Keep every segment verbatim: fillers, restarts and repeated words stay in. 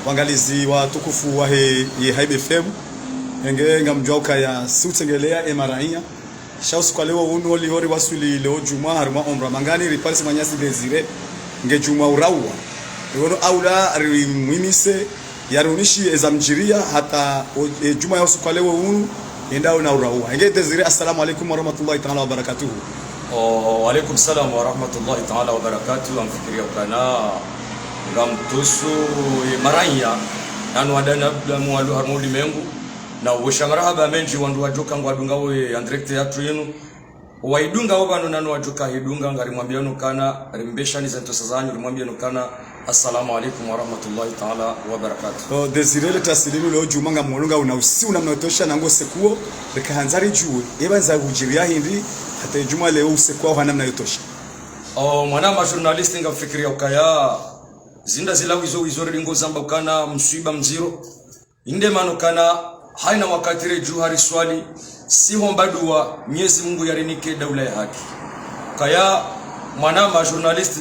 Wangalizi watukufu wahe ye Haiba F M, enge ngamdjuwa ukaya si utsengelea e maraiya. Sha usiku wa leo unu liho riwaswili leo djumwa harumwa omra mangani riparisi mwananyasi Désiré nge djumwa urauwa. Ewono aula rimwimise yarioneshe eza mdjiriya hata o- e djumwa ya usiku wa leo unu yenda una urauwa. Enge Désiré, assalamu alaikum warahmatullahi taala wabarakatuhu. O, wa alaikum salam warahmatullahi taala wabarakatuh. Ngamfikiriya ukana ngamtusu e maraiya nanu wanadamu walu harumwa ulimengu, na uwesha marahaba mendji wandru wadjoka ngwadungao e direct yatru yinu. Waidungao pvanu nanu wadjoka hidunga, ngarimwambiyano ukana, rimbeshani ze ntrosa zanyu, rimwambiyano ukana, assalamu alaikum warahmatullahi taala wabarakatuh. O, Désiré, le tasilimu leo djumwa ngamwono nga una usiu namna utosha na ngo sekuo, reka handza ridjuwe, eba nza hudjiriya hindri, hata e djumwa leo usekuo ha namna utosha. O, mwanama journaliste, ngamfikiriya ukaya zinda zila wizo wizo ridingo zamba ukana mswiba mdziro. Inde mana ukana haina wakati redjuha riswali, si homba duwa Mnyezi Mungu yarinike daula ya haki. Ukaya mwanama journaliste,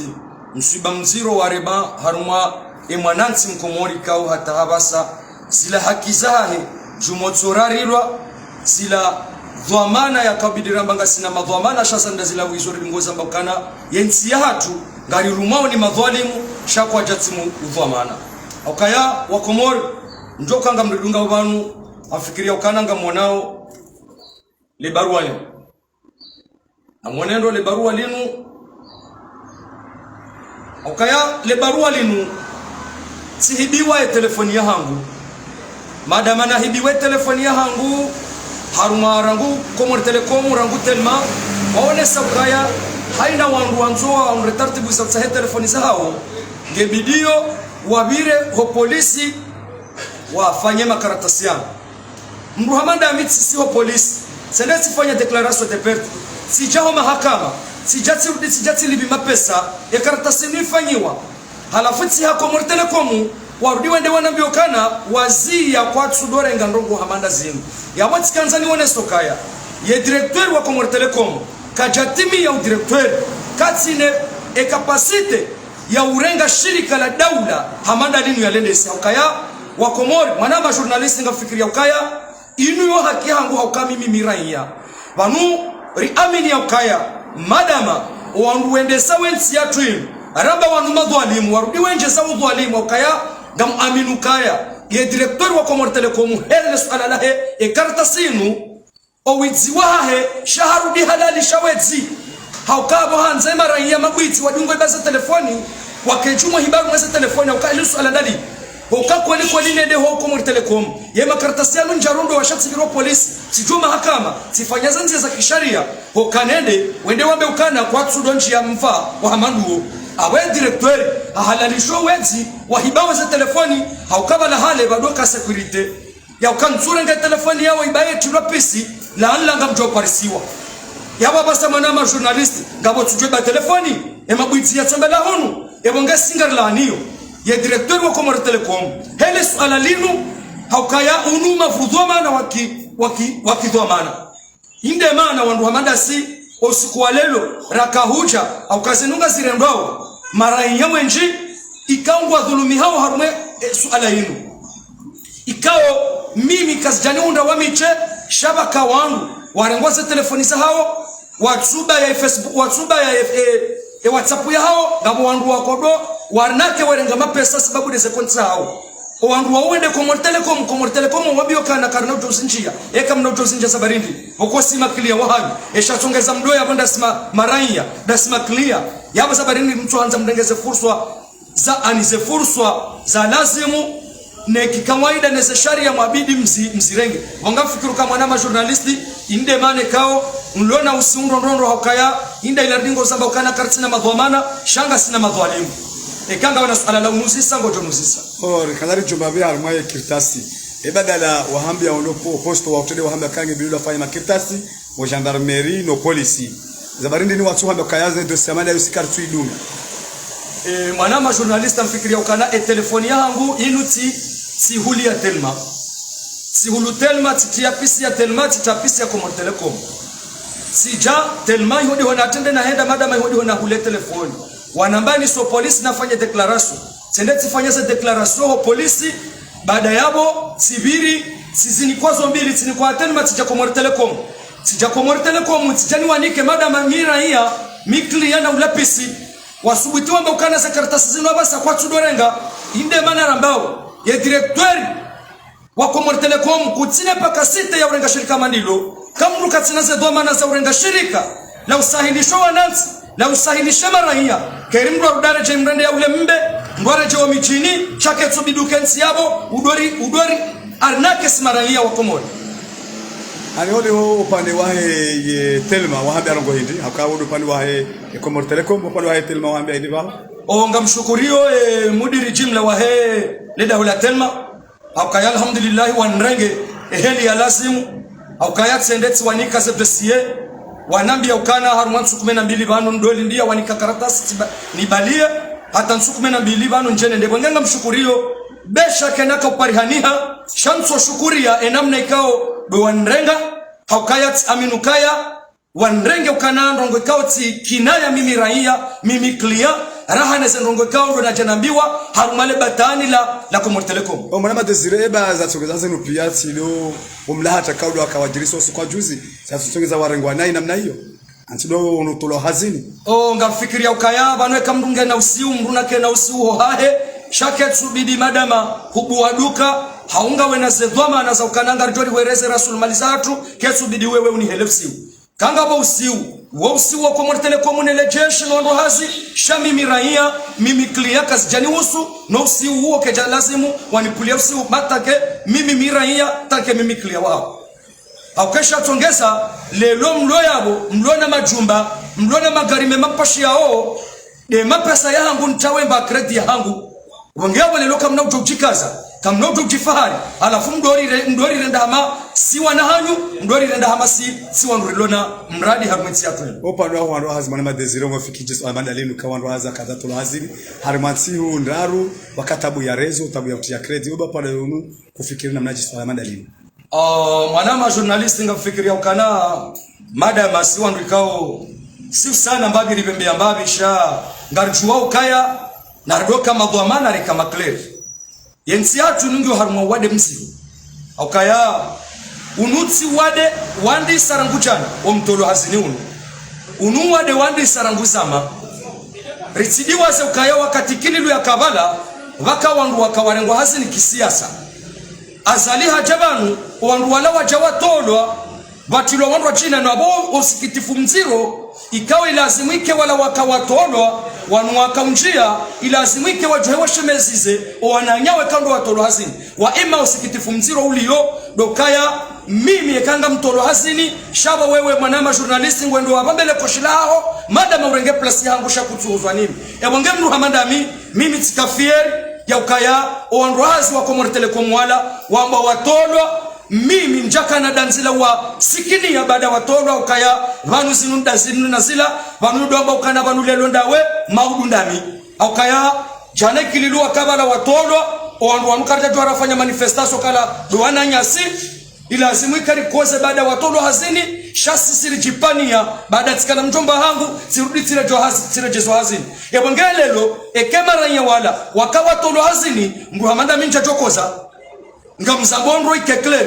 mswiba mdziro warema harumwa e mwanantsi mkomori ikao hata hapvasa zila haki zahahe djumwa tsorarilwa, zila dhwamana yakabidi ramba ngasina madhwamana, sha zanda zila wizo ridingo zamba ukana ye ntsi yahatru ngarirumwao ni madhwalimu, sha kwadjatsimu udhwamana. Ukaya wakomori, ndjoka ngamridungao pvanu, ngamfikiriya ukana ngamwonao le baruwa linu. Namwone ndro le baruwa linu. Ukaya le baruwa linu, tsihibiwa e telefoni yahangu. Madama nahibiwa e telefoni yahangu, harumwa rangu Comores Telecom, rangu Telma, waonesa ukaya haina wandru wandzo waonre taratibu za utsaha e telefoni zahawo, ngebidiyo wapvire ho polisi wafanye makaratasi yanu. Mndru hama ndami tsisi ho polisi, tsende tsifanya déclaration de perte, tsidja ho mahakama, tsidja tsirudi, tsidja tsilipvi mapesa, e karatasi inu ifanyiwa. Halafu tsiha Comores Telecom, warudi wende wanambiyo ukana waziya kwatsudorenga ndrongo hama nda zinu. Yapvo tsikandza niwonese ukaya ye directeur wa Comores Telecom kadjatimiya u directeur, katsina e capacité ya urenga shirika la daula hama nda linu yalendese. Ukaya wakomori, mwanama journaliste, ngamfikiriya ukaya inu yo haki yahangu hauka mimi mi raiya. Pvanu riamini ya ukaya madama owandru wendesao e ntsi yatru inu, ramba wanu madhwalimu, warudi wendjeza udhwalimu, ukaya ngamuamini ukaya ye directeur wa Comores Telecom, hele le suala lahe e karatasi inu, owidzi wahahe, sha harudi halalisha wedzi. Hauka pvo handza e maraiya mabwidzi wadungo iba ze telefoni, wake djumwa hiba harumwa ze telefoni, hauka ili suala ndali. Hauka kweli kweli nende ho Comores Telecom, ye makaratasi yanu ndjarondrowa sha tsipvirwa polisi, tsidja ho mahakama, tsifanya ze ndziya za kishariya, hauka nende, wende wambe ukana kwatsudondjiya mva wa hama nduwo. Apvo e directeur hahalalisho wedzi wahibawo ze telefoni, hauka pvala hale pvwa doka sécurité. Yauka ntsurenge telefoni yawo iba yetrilwa pisi, laani la ngamdjo parisiwa. Yapvo apvasa mwanama journaliste, ngapvo tsudjo iba telefoni, e mabwidzi yatsambala hunu, epvo nge si ngarilaaniyo. Ye directeur wa Comores Telecom, hele suala linu, haukaya unu mavudhwamana waki, waki, wakidhwamana. Inde mana wandru hama ndasi, osiku wa leo, raka hudja, hauka zinu ngazirendwao, maraiya wendji, ikao ngwadhulumihao harumwa e suala inu. Ikao mimi kazidjani undra wa mi she, sha pvaka wandru warengwa ze telefoni zahawo, watsuba ya Facebook, watsuba ya F-, e, e WhatsApp yahawo, ngapvo wandru wakodo, warnake warenga mapesa sababu ndeze konti zahawo. Owandru wawo wende Comores Telecom, Comores Telecom wawambiyo ukana karina udjo uzindjiya, eka mna udjo uzindjiya sababu ndrini, pvoko si makiliya wahanyu, esha tsongeza mdoya pvo ndasi ma, maraiya, ndasi makiliya, yapvo sababu ndrini mtsuhandza mrenge ze furswa za, ani ze furswa za lazimu, ne kikawaida neze shariya mwabidi mzi, mzirenge. Pvo ngamfikiri uka mwanama journaliste, inde mana ikao, nlona usiundro ndrondro haukaya, inda ila ridingo zamba ukana karitsina madhwamana, sha ngasina madhwalimu. Eka ngawe na suala la unuzisa, ngodjo nuzisa. O, rikana ridjumba pvi harumwa ye kartasi. E badala wahambiya wondo po, posto wa utende wahambiya kange bilu lafanya makartasi, o gendarmerie, no polisi. Sababu ndrini watsuhamba ukaya ze dossier hama nda yo si karitsu idunga. E, mwanama journaliste, ngamfikiriya ukana e telefoni yahangu inu tsi, tsi huli ya Telma. Tsi hulu Telma, tsi, tsi ya pisi ya Telma, tsi, tsi ya pisi ya Comores Telecom. Tsidja Telma iho ndiho natrende nahenda madama iho ndiho nahule telefoni. Wanambani so polisi nafanye déclaration. Tsende tsifanya ze déclaration ho polisi, baada yapvo, tsipviri, tsizinikwa zo mbili, tsinikwa Telma, tsidja Comores Telecom. Tsidja Comores Telecom, tsidja niwanike madama mi raiya, mi client na ulapvisi. Wasubuti wamba ukana ze kartasi zinu apvasa kwatsu ndo renga, inde mana rambao. Ye directeur wa Comores Telecom, kutsina paka site ya urenga shirika mandilo, kamruka tsina ze dhwamana za urenga shirika, la usahilisho wanantsi, la usahilishe maraiya, keri mndru arudi aredjee mrende ya ule mbe, mndru aredjee wa midjini, sha ketsu bidi uke ntsi yapvo, udori, udori, arnaque si maraiya wa Komori. Ani holiho upande wahe ye Telma, wahambe arongowe hindri, hauka udu upande wahe ye Comores Telecom, upande wahe Telma wahambe hindri pvao. O ngamshukuriyo, e, mudiri jimla wahe le daula Telma, haukaya alhamdulillahi wanrenge, e heli ya lazimu, haukaya tsende tsiwanika ze dossier, wanambia ukana harumwa ntsu kume na mbili pvanu ndo lindiya wanika kartasi tsiba-, nibaliye, hata ntsu kume na mbili pvanu ndjene ndepvo ngamshukuriyo, be sha kena kauparihaniha, sha ntsu shukuriya enamna ikao ndo wanrenga, haukaya tsiamini ukaya, wanrenge ukana ndrongo ikao tsi kinaya mimi raiya, mimi client, raha ne ze ndrongo ikao ndo nadja nambiwa, harumwa le batani la, la Comores Telecom. O mwanama Désiré, eba zatsongeza zinu piya tsilo, umlaha takaulu akawadjirisa usiku wa juzi, zatsongeza warengwa nayi namna iyo. Antsi ndo unu tolwa hazini. O ngamfikiriya ukaya, pvanu eka mndru ngena usiu, mndru nakena usiu hohahe, sha ketsu bidi madama, hubuwa duka, hau ngawena ze dhwamana za ukana ngaridjo rihwereze rasul mali zatru, ketsu bidi wewe unihele usiu. Kangapvo usiu, wo usiu wa Comores Telecom ne le jeshi no ndo hazi, sha mimi raiya, mimi client kazidjanihusu, no usiu uwo kedja lazimu, wanipuliya usiu matake, mimi mi raiya, tanke mimi client wao. Haukaya sha tsongeza, lelo mlo yapvo, mlo na majumba, mlo na magari mema mpashi yao, nde mapesa yahangu ntsawemba crédit yahangu. Wonge yapvo lelo kamna udjo udjikaza, kamna udjo udjifahari, halafu mdorire, mdorirenda hama si wana hanyu, mdorirenda hama si, si wandru rilo na mradi harumwa entsi yatru. Upande wa wandru hazi mwanama Désiré, ngofikiri djiso la mandalinu ka wandru hazi akadja tolwa hazini, harumwa ntsihu ndraru, waka tabu ya rezo, tabu ya utriya crédit, oba upande unu, kufikiri namna djiso la mandalinu. O, mwanama journaliste ngamfikiriya ukana, madama si wandru ikao, si usana mbapvi ripvembeya mbapvi sha, ngaridjuwa ukaya, naridoka madhwamana rika maclair. Ye ntsi yatru nungiyo harumwa wade mziro. Haukaya, unu tsi wade wandisa rangu djana, o mtolwa hazini unu. Unu wade wandisa rangu zama. Ritsidiwaze ukaya wakati kililu ya kabala, pvaka wandru waka warengwa hazini kisiasa. Azali hadja pvanu, wandru wala wadja watolwa, pvatrilwa wandru wadjina na pvo usikitifu mziro, ikao ilazimu ike wala waka watolwa, wanu waka undjia, ilazimu ike wadjuhe washemezize, o wananyawo eka ndo watolwa hazini. Wa ima usikitifu mziro uliyo, ndo ukaya, mimi eka ngamtolwa hazini, sha pvo wewe mwanama journaliste ngwendo wapvambele koshi laho, madama urenge place yahangu sha kutsuhuzwa nimi. Epvo nge mndru hama ndami, mimi tsika fier, ya ukaya, o wandru hazi wa Comores Telecom wala, wamba watolwa, mimi ndjakana ndandzila wasikiniya baada watolwa ukaya, pvanu zinu nda zinu na zila, pvanu ndo wamba ukana pvanu lelo ndawe, maudu ndami. Haukaya, djana kililu wa kabala watolwa, o wandru wanu karidja djwara fanya manifestation kala ndo wananyasi, ilazimu ika rikoze baada watolwa hazini, sha sisi ridjipvaniya, baada tsikana mdjomba hangu, tsirudi tsiredjo hazi-, tsiredjezwa hazini. Epvo nge lelo, eke maraiya wala, waka watolwa hazini, mndru hama ndami ndjadjokoza. Ngamzambo ndro ike clair.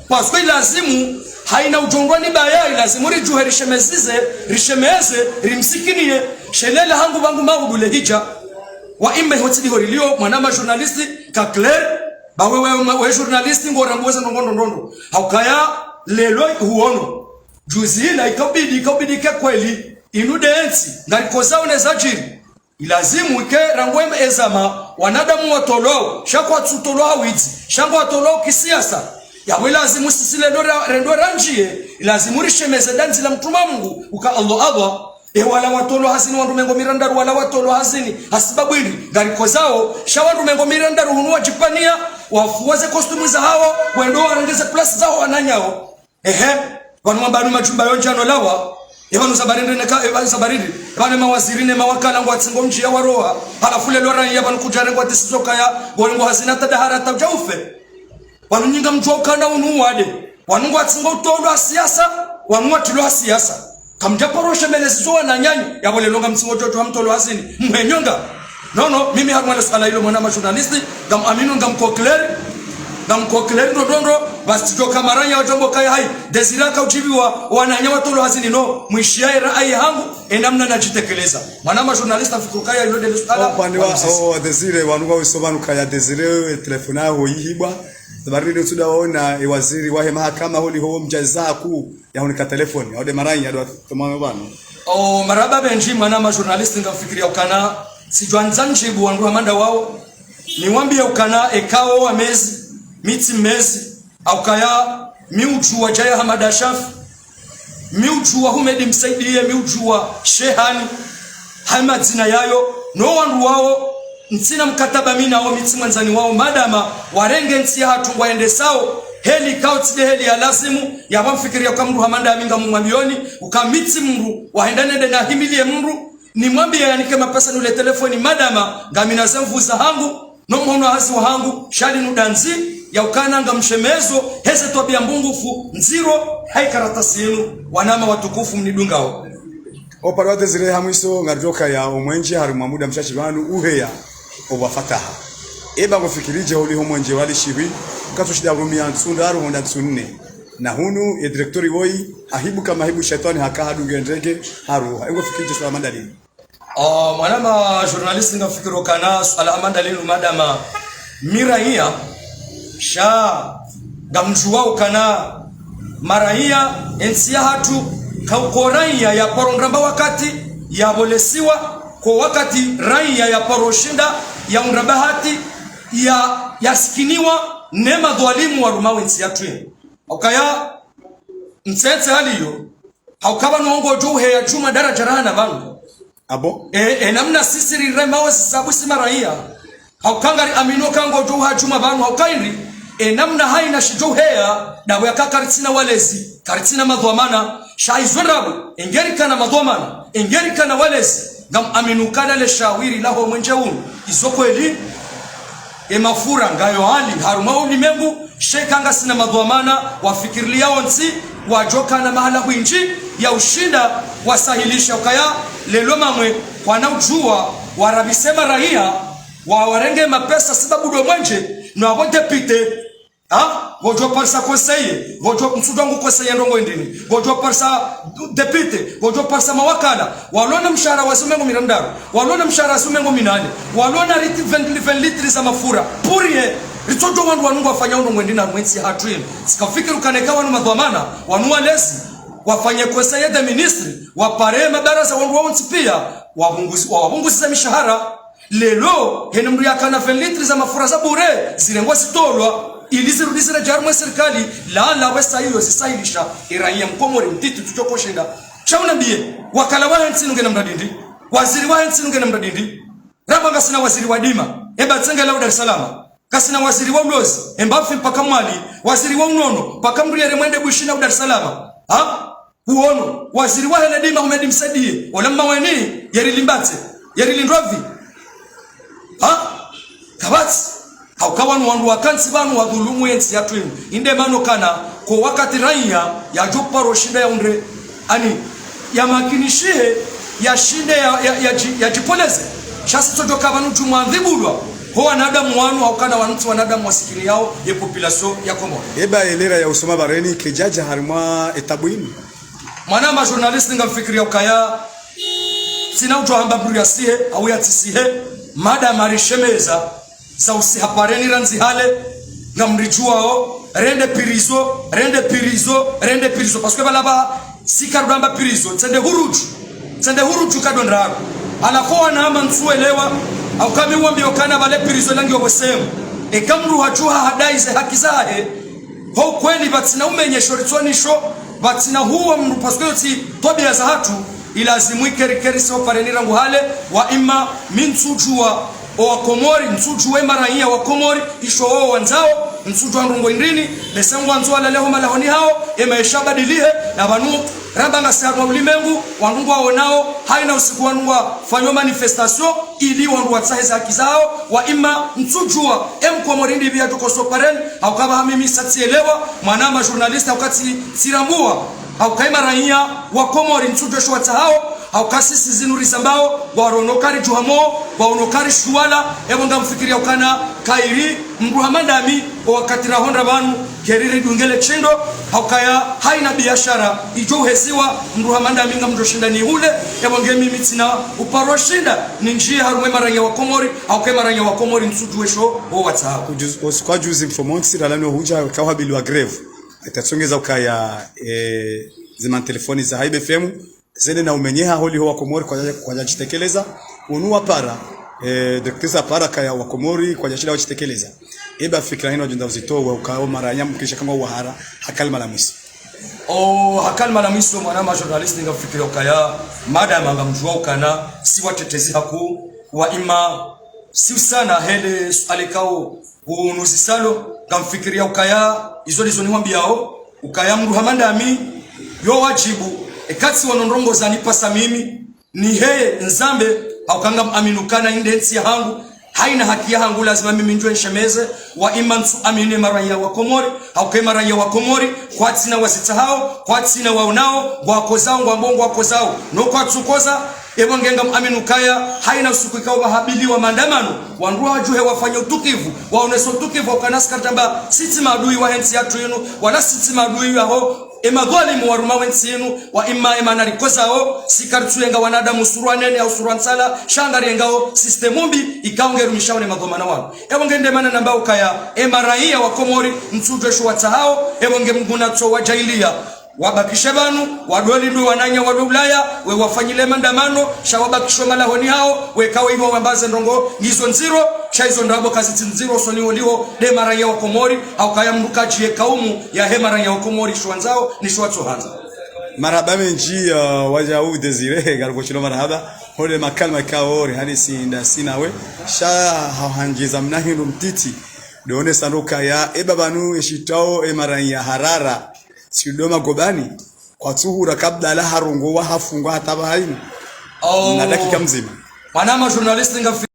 Parce que ilazimu, haina udjondrwa ni baya, ilazimu ridjuhe rishemezize, rishemeze, rimsikiniye, shelele hangu pvangu maudu le hidja. Wa imbe hotsi diho riliyo, mwanama journaliste, ka clair, ba wewe, we, we journaliste, ngorambuweze ndrongo ndro ndro ndro. Haukaya, lelo huono. Juzi ila ikabidi, ikabidi ke kweli, inu nde ntsi, ngarikoza one zadjiri. Ilazimu ike rangu ema ezama, wanadamu watolwao, sha kwatsutolwa hawidzi, sha ngwatolwao kisiasa. Yapvo ilazimu sisi lendo ra-, rendo randjiye, ilazimu rishemeze ndandzila mtruma Mungu, uka Allah Allah. E wala watolwa hazini wandru mengo mirandaru wala watolwa hazini, hasibabu indri, ngarikozao, sha wandru mengo mirandaru hunu wadjipvaniya, wafuwa ze costume zahawo, wendo warenge ze place zaho wananyawo. Ehe, pvanu mwamba nu majumba yo ndjano lawa. Epvanu zabarindri neka, epvanu zabarindri. Epvanu mawaziri ne mawakala ngwatsingo mdjiya waroha. Halafu lelo raiya pvanu kudjarengwa décision kaya, ngolengwa hazini hata dahara hata udja ufe. Pvanu nyi ngamdjuwa ukana unu wade. Wanu ngwatsingo utolwa siasa, wanu watrilwa siasa. Kamdja paro shemelezi zo wananyanyu, yapvo lelo ngamtsingo djodjo hamtolwa hazini. Mhenyonga. Non, non, mimi harumwa le suala lilo mwanama journaliste, ngam aminu, ngam ko clair, ngam ko clair ndo ndo ndo, basi tsidjo ka maraya wadjo mbo kaya hayi, Désiré haka udjibiwa, wananya watolwa hazini no, mwishiya era ayi hangu, e namna nadjitekeleza. Mwanama journaliste afikiri kaya ilo nde le suala. Upande wa, wamsisi. Oh, Désiré, wanu ngwawiso pvanu kaya Désiré, e telefoni yaho yihibwa, sababu ndo tsuda waona, e waziri wahe mahakama holiho mdjaza ku, yahunika telefoni, ode maraya, ado tomano pvanu. Oh, marahaba mendji, mwanama journaliste, ngamfikiri ya ukana, tsidjwandza ndjibu wandru hama nda wawo, niwambiye ukana eka wo wamezi, mi tsi mezi, haukaya mi udjuwa Djaya Hamada Shafi, mi udjuwa Humedi Msaidiye, mi udjuwa Shehani, hayi madzina yayo, no wandru wawo, ntsina mkataba mi nawo, mi tsi mwandzani wawo, madama warenge ntsi yahatru ngwaendesao, heli ikao tsi nde heli ya lazimu, yapvo mfikiri ya uka mndru hama nda mi ngamumwambiyoni, uka mi tsi mndru, wahenda nende nahimiliye mndru, nimwambiye yanike mapesa nule telefoni madama, ngamina ze nvu zahangu, no mhono wa hazi wahangu, sha linu nda ndzi, ya ukana ngamshemezo, heze twabiya mbungufu, ndziro, hayi karatasi yinu, wanama watukufu mnidungao. Upande wa Désiré ha mwiso, ngaridjo kaya omwenje harumwa muda mshashi pvanu, uheya, owa fataha. Eba ngofikiridje holiho mwenje wali shihwi, katsu shinda urumia ntsu ndraru honda ntsu nne. Na hunu, ye directeur woyi, ahibuka mahibu shetwani haka hadunge ndrege, haruha. Engofikiridje suala hama nda linu. Oh, mwanama journaliste, ngamfikiri ukana suala hama nda linu madama mi raya, sha ngamdjuwa ukana maraya, entsi yahatru, kauko raya ya paro ndraba wakati, ya bolesiwa, ko wakati raya ya paro shinda, ya undra bahati, ya, ya sikiniwa, ne madhwalimu waruma we ntsi yahatru. Haukaya, ntsetse hali iyo, hauka pvanu wongo djo uheya djuma daradja rahana pvanu. Abo? E, e namna sisi rirema wo zisabu si maraya. Hauka ngari amino ka ngodjo uha djuma pvanu, hauka indri, e namna hayina shidjo uheya, ndapvo yaka karitsina walezi, karitsina madhwamana, sha izo ndrabo, engeri kana madhwamana, engeri kana walezi, ngam aminu kana le shawiri laho mwenje unu, izo kweli, e mafura ngayo hali harumwa ulimengu, sha eka ngasina madhwamana, wafikiriliya wontsi, wadjo kana mahala hwindji, ya ushinda, wasahilisha ukaya, lelo mamwe, kwana udjuwa, warabise maraya, wa warenge mapesa sababu ndo mwenje, no apvo député, ha? Ngodjo parisa conseiller, ngodjo msudwa ngu conseiller ndrongo indrini, ngodjo parisa député, ngodjo parisa mawakala, walona mshahara wa sumengo mirandaru, walona mshahara wa sumengo minane, walona riti vingt, vingt litres za mafura. Pour rien, ritsodjo wandru wanu ngwafanya ndrongo indrini harumwa entsi yahatru inu. Tsikafikiri ukana eka wanu madhwamana, wanu walezi, wafanye conseil des ministres, wapare mabaraza wandru wawontsi piya, wapvunguzi-, wa-, wapvunguzize mishahara. Lelo, hene mndru yakana vingt litres za mafura za bure, zirengwa zitolwa, ili zirudi ziredjeyi harumwa sirikali, la, la wesa iyo zisahilisha, iraya mkomori mtiti tutsoko shinda. Sha unambiye, wakala wahe ntsi inu ngena mradi ndri, waziri wahe ntsi inu ngena mradi ndri, ramba ngasina waziri wa dima, eba tsenge la u Dar es Salaam, ngasina waziri wa ulozi, emba fi mpaka Mwali, waziri wa unono, mpaka mndru yere mwende Bushini u Dar es Salaam. Ha? Uwono, waziri wahe le dima Humedi Msaidiye, ola mma weni, yeri limbatse, yeri lindrovi. Ha? Kapvatsi. Hauka wanu wandru wakantsi pvanu wadhulumu yentsi yahatru inu. Inde mana ukana, ko wakati raya, yadjo paro shinda ya undre, ani, ya makinishihe, ya shinde ya, ya, ya dji-, ya djipoleze. Sha si tsodjo ka pvanu djumwa ndhibulwa, ho wanadamu wanu, haukana wanu tsi wanadamu wasikini yawo, ye population ya Komoro. Eba ye lera ya usoma pvareni, kedjadja harumwa etabu inu. Mwanama journaliste, ngamfikiri ya ukaya, tsina udjo hamba mndru ya sihe, au ya tsi sihe, madama rishemeza, za usiha pareni randzi hale, ngamridjuwao, rende prison, rende prison, rende prison, parce que pvala pva, si karudamba prison, tsende hurudju, tsende hurudju kadondraru. Halafu wanama ntsuelewa, hauka mi wambiyo ukana pvale prison langi opvosemu. Eka mndru hadjuha hadai ze haki zahe, ho kweli pvatsina umenyesho ritsonisho, pvatsina huwa mndru, parce que yo tsi twabiya zahatru, ilazimu ikeri keri so pareni rangu hale, wa imma mi ntsudjuwa, o wa Komori, ntsudjuwa e maraya wa Komori, isho wo wandzao, ntsudjuwa ndrongo indrini, bese ngwandzo walale ho malahoni hawo, e maesha yabadilihe, na pvanu, ramba ngasi harumwa ulimengu, wandru ngwaonao, hayina usiku wandru ngwafanyo manifestation, ili wandru watsahe ze haki zawo, wa imma ntsudjuwa, e mkomori ndipvi yatsokoso pareni, hauka pvaha mimi sa tsielewa, mwanama journaliste hauka tsi, tsirambuwa, hauka e maraya wa Komori ntsudjuwa sho watsahao, Hauka sisi zinu rizambao, ngwaono karidjuha mo, ngwaono karishuwala, epvo ngamfikiri yaukana, kayiri, mndru hama ndami, o wakati rahondra pvanu, keri ridungele shindo, haukaya haina biashara, idjo uheziwa, mndru hama ndami ngamdjo shinda nihule, epvo nge mimi tsina uparo shinda, nindjiye harumwa emaranya wa Komori, hauka emaranya wa Komori ntsudjuwe sho, o watsaha. Kudjuzi, os-, kwadjuzi mfumontsi, ralano hudja, kawahabili wa grève. Itatsongeza ukaya, eh, zema telefoni za Haiba F M, zene na umenyeha holiho wa Komori kwadja, kwadja djitekeleza. Unu wapara, eh, directrice apara kaya wa Komori kwadja shinda wadjitekeleza. Eba fikira hino djunda uzito wa ukao maranya mkisha kangwa wahara, ha kalima la mwiso. O, ha kalima la mwiso, mwana ma journaliste, ngamfikiri ukaya, madama ngamdjuwa ukana, si watetezi haku, wa ima, si usana hele suala ikao, unuzisalo, ngamfikiri yaukaya, izo ndizo niwambiyao, ukaya mndru hama ndami, yo wadjibu, eka tsi wano ndrongoo zanipasa mimi, niheye, nizambe, hauka ngamamini ukana inde ntsi yahangu, haina haki yahangu, lazima mimi ndjuwe nishemeze, wa ima ntsu amini emaranya wa Komori, hauka emaranya wa Komori, kwatsina wazitsahao, kwatsina waonao, ngwakozao, ngwambo ngwakozao, no kwatsukoza, epvo nge ngamamini ukaya, haina usiku ikao pvahabiliwa maandamano, wandru wadjuhe wafanye utukivu, waonese utukivu, ukana si karitamba, sitsi maadui wahe ntsi yatru inu, wala sitsi maadui yaho, emadhwalimu waruma we ntsi inu, wa ima emanarikozao, si karitsuyenga wanadamu surwa nene au surwa ntsala, sha ngariyengao système mbi, ikao ngerumishao ne madhwamana wanu. Epvo nge nde mana namba ukaya, emaranya wa Komori, ntsudjuwe sho watsahao, epvo nge Mngu natso wadjaaliya. Wabakishe pvanu, wadolindwe wananya walo Ulaya, we wafanyile maandamano, sha wabakishe malahoni hawo, we kawe iwo wambaze ndrongoo, ngizo ndziro, sha izo ndrabo kazitsi ndziro, usoni holiho, nde maranya wa Komori, haukaya mndru kadjiye kaumu, yahe maranya wa Komori, sho wandzao, ni sho watsohandza. Marahaba mendji, uh, wadjau Désiré, ngaruko shilo marahaba, hole makalima ikao, rihali sinda sinawe, sha hauhandjiza mna hindru mtiti, ndo onesa ndo ukaya, eba pvanu eshitao, emaranya harara, si ndo magobani, kwatsuhura kabla la harongowa hafungwa hata pvahanu. Oh. Na dakika mdzima. Mwana ma journaliste nga